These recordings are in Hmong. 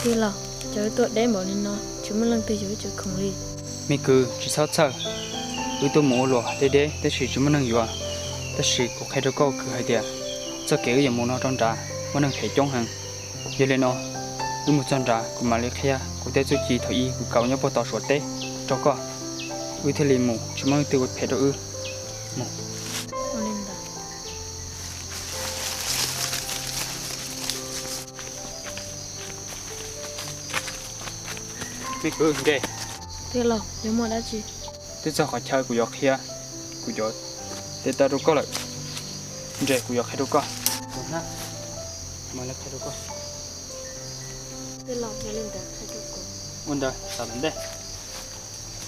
Tij laug, cas wb tuaj deb npaum li no tsis muaj leej twg yuav wb cov khoom li? Me kwv, tsis txhob txhawj. Wb tuaj mus ua luam deb deb tab sis tsis muaj neeg yuav. Tab sis kuv qhia rau koj kwv hais tias txoj kev wb yuav mus no rau nrad muaj neeg them coob heev. Yog li no, wb mus txog nrad kuv mam li qhia kuv tej txuj ci thaum ub kuv kav nyob puag tom Suav teb rau koj. Wb thiaj li mus tsis muaj leej twg ua phem rau wb. Mus. Me kwv, nres. Tij laug, yuav muaj dab tsi? Twb txog qhov chaw kuv yuav qhia kuv cov tes taw rau koj lawm. Nres, kuv yuav qhia rau koj. Tus hnab, mam li qhia rau koj. Tij laug, yog li ntawd qhia rau kuv. Ua ntawd xav tom ntej.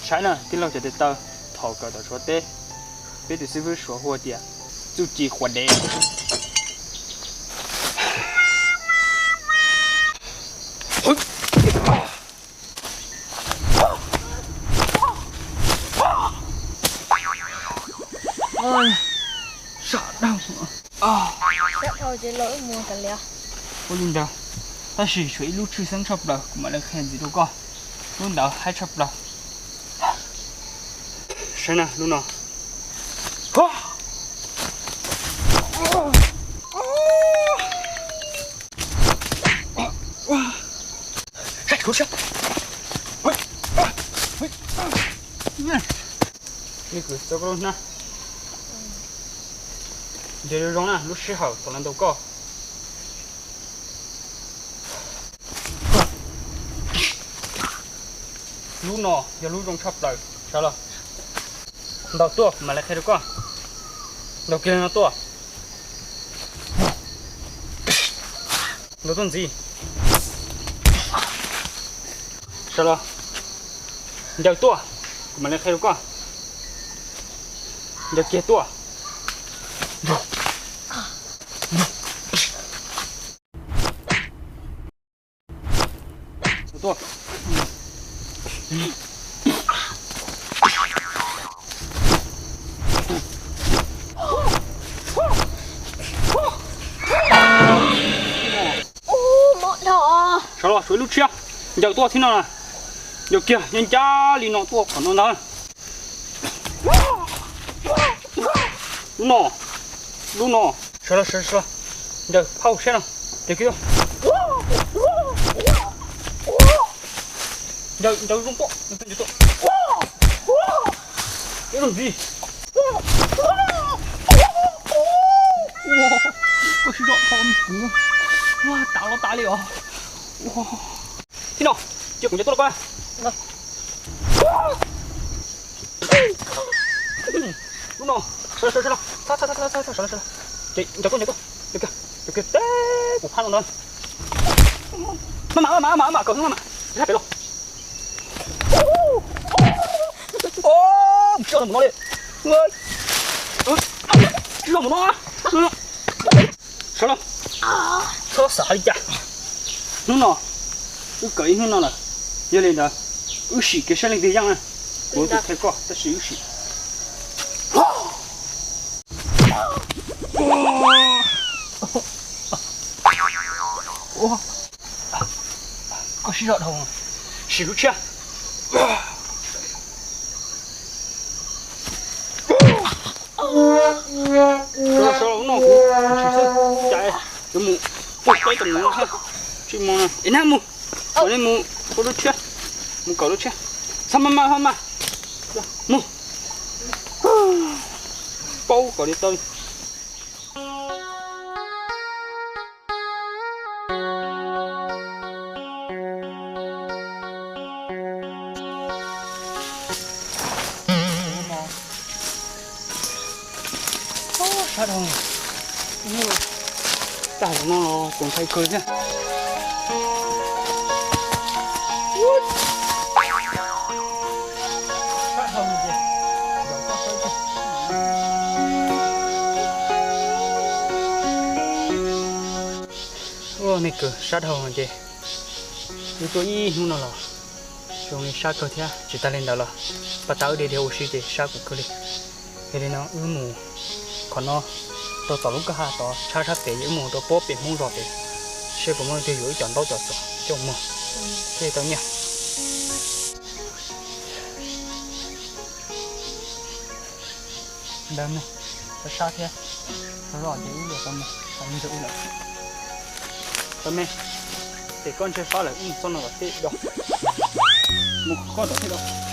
Saib na, tij laug cov tes taw thaum kawm tom Suav teb, peb tus xib fwb Suav hu tias txuj ci huam dev. Sab dhau. Sab dhau ces los wb mus tas li. Ua li ntawd, tab sis tshuav ib lub tshwj xeeb tshaj plaws kuv mam li qhia ntxiv rau koj. Lub ntawd haib tshaj plaws. Saib na, lub no. Saib, saib. Me kwv, txo koj lub hnab. Nres zoo zoo na, lub sij hawm thaum lawv ntaus koj. Lub no yog lub zoo tshaj plaws, sawv los. Ntaus tuaj, kuv mam li qhia rau koj. Ntaus kiag li no tuaj. Ntaus tuaj ntxiv. Sawv los. Ncaws tuaj, kuv mam li qhia rau koj. Ncaws kiag tuaj. Tuaj. Ub, mob dhau. Sawv los, suav ib lub tshiab. Ncaws tuaj txhib no na. Ncaws kiag, ncaj ncaj li no tuaj qhov no ntag. Lub no, lub no. Sawv los, sawv los, sawv los. Ncaws phauj siab no. Ncaws kiag tuaj. Ncaws, ncaws zoo tuaj, ncaws tuaj, ncaws tuaj. Ib zaug ntxiv. Ua, koj sib zog dhau me kwv. Ua, tas los tas li os. Ua. Tib no, cia kuv ncaws tuaj rau koj. Lub no, sawv los, sawv los, sawv los. Ces ncaws tuaj, ncaws tuaj, ncaws kiag, ncaws kiag, ncaws kiag teb kuv phab no ntag. Maj mam, maj mam, maj mam, kawm maj mam, hab pem los. Tsis zog mus no li. Tsis zog mus no. Sawv los, txhob xav li cas. Hnub no wb kawm ib hnub no lawm, yog li ntawd wb sim kev saib leej twg yeej na. Kuv tus thawj koj tab sis wb sim. Koj sib zog dhau, sim lub tshiab. Sawv los, sawv los, lub no kuv tsis txhawj, cas yuav mus pug peb tus mus no. Tsis mus no es nab mus, kom nej mus ua lub tshiab, mus kawm lub tshiab. Txhob maj maj, txhob maj, mus. Paub kom li tau. Sab dhau, tag no los txaus ntshai kawg thiab. Sab dhau ces, ua me kwv, sab dhau ces wb tuaj ib hnub no los zoo li sab kawg thiab. Tsis tas li ntawd los pab tau wb dhia dhia ua si ces sab kuv kawg li. Yog li no wb mus qhov no rau tom lub kwj ha tod, tshab sab pem wb mus rau pob pem Hmoob zos pem, seb puas muaj leej twg yuav wb cov ntaub cov xov coj mus. Ces tau nyiaj. Ntawd me, sab sab thiab, tau zoj ces wb yuav tau me, tau me ntsaum wb lawm. Tau me, ces koj ntshe sab lawm, wb mus txoj no tom teb do. Mus qhov koj tom teb do.